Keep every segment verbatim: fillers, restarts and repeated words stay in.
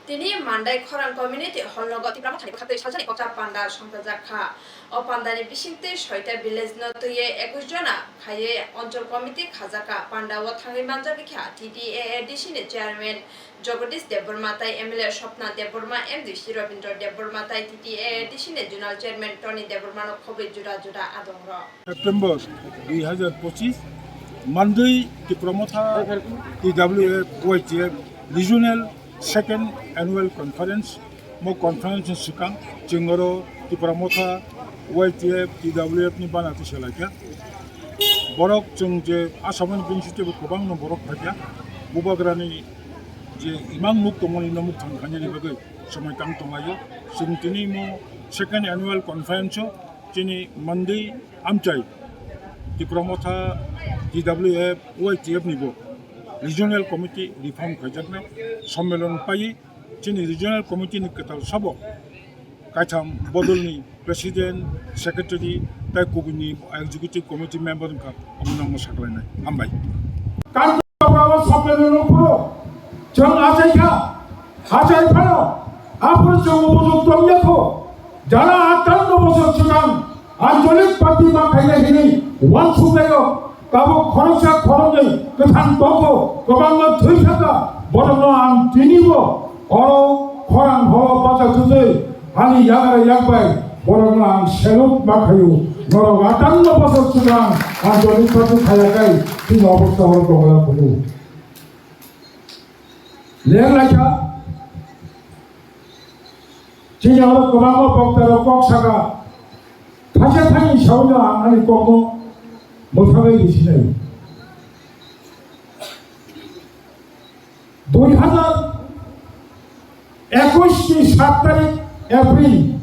Tini Mandai Khorang Community Hall nogo Tipra Mothani bwkhaktwi salsani kokcha panda songchajak kha. O pandani bisingtwi soita village no twiwi ekus jona khaiwi Anchal Committee khajak kha. Panda o thangwi manjak wngkha T T A A D C ni Chairman Jagadish Debbarma tai M L A Swapna Debbarma, M D C Rabindra Debbarma tai T T A A D C ni Zonal Chairman Tony Debbarma no khobwi juda juda adong rok. September dui hazar pochis, Mandai Tipra Motha T W F Y T F Regional Second Annual Conference, mo conference ni swkang chwng oro Tipra Motha Y T F T W F ni bana tisa laikha. Borok chwng je Assam ni bini site bo kwbangno borok phaikha. Bubagrani je imang nuk tongmani no mukthang khainani bagwi somoi tang tonglaio. Chwng tini mo Second Annual Conference o chini Mandai amchai Tipra Motha T W F Y T F ni bo Regional Committee reform khaijaknai sommelon paiwi chini Regional Committee ni kwtal sabo kaitham bodolni President, Secretary tai kubuni Executive Committee member wngkha, omo nangma saklainai. Hambai. Kantoro sommelon phuru chwng achaikha, achai phano aphuru chwng bujuk tongya kho. Jara atanno bosor swkang Anchalik party ma khaina hini wansuknairok tabuk khoroksa khoroknwi kwthang tongo, kwbangma thwi thaka, borokno ang tinibo oro khorang horo bacha thutwi ani yagra yakbai borokno ang salute ma khaio. Norok atanno bosor swkang Anchalik party khaiya kai chini obostha horo tongla phuru. Ler laikha, chini oro kwbangma boktarok kok saka, thaisa thani saui no ang ani kokno mwthangwi risinai. Dui hazar ekush ni sat tarik April,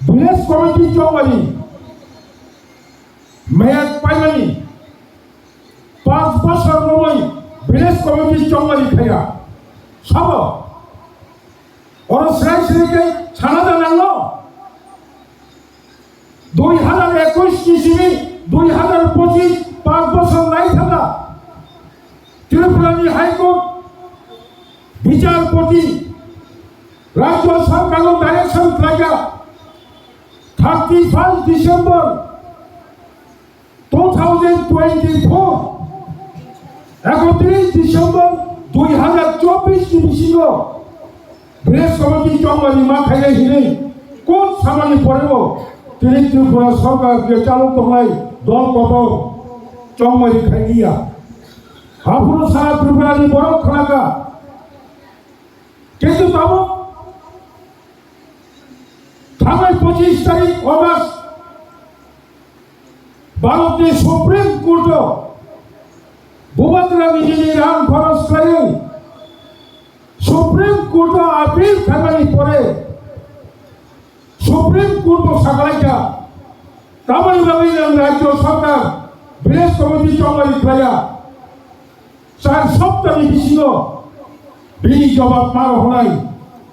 Village Committee Chongmari mayat paimani Panch bosor romwi village committee chongmani khaiya. Sabo oro srai srai khe sana da nangno. Dui hazar ekush ni simi dui hazar pochis panch bosor lai thangkha. Tripura ni High Court bicharpoti Rajya Sarkar no direction khlaikha, thirty first December two thousand twenty-four, ekotris December dui hazar chobbish ni bisingo Village Committee chongmani ma khainai hinwi court samani porebo tini Tripura Sarkar je chalok tongnai dol kotor chongmani khailiya. Haphuru sara Tripura ni borok khlaka. Kintu tabuk thangnai pochis tarik August Bharatni Supreme Court o Bubagra nijini rang khoros khlaiwi Supreme Court o appeal khaimani pore Supreme Court o saklaikha, tamoni bagwi nwng Rajya Sarkar Village Committee chongmani khlaiya? Char saptani bisingo bini jobab ma rohornai.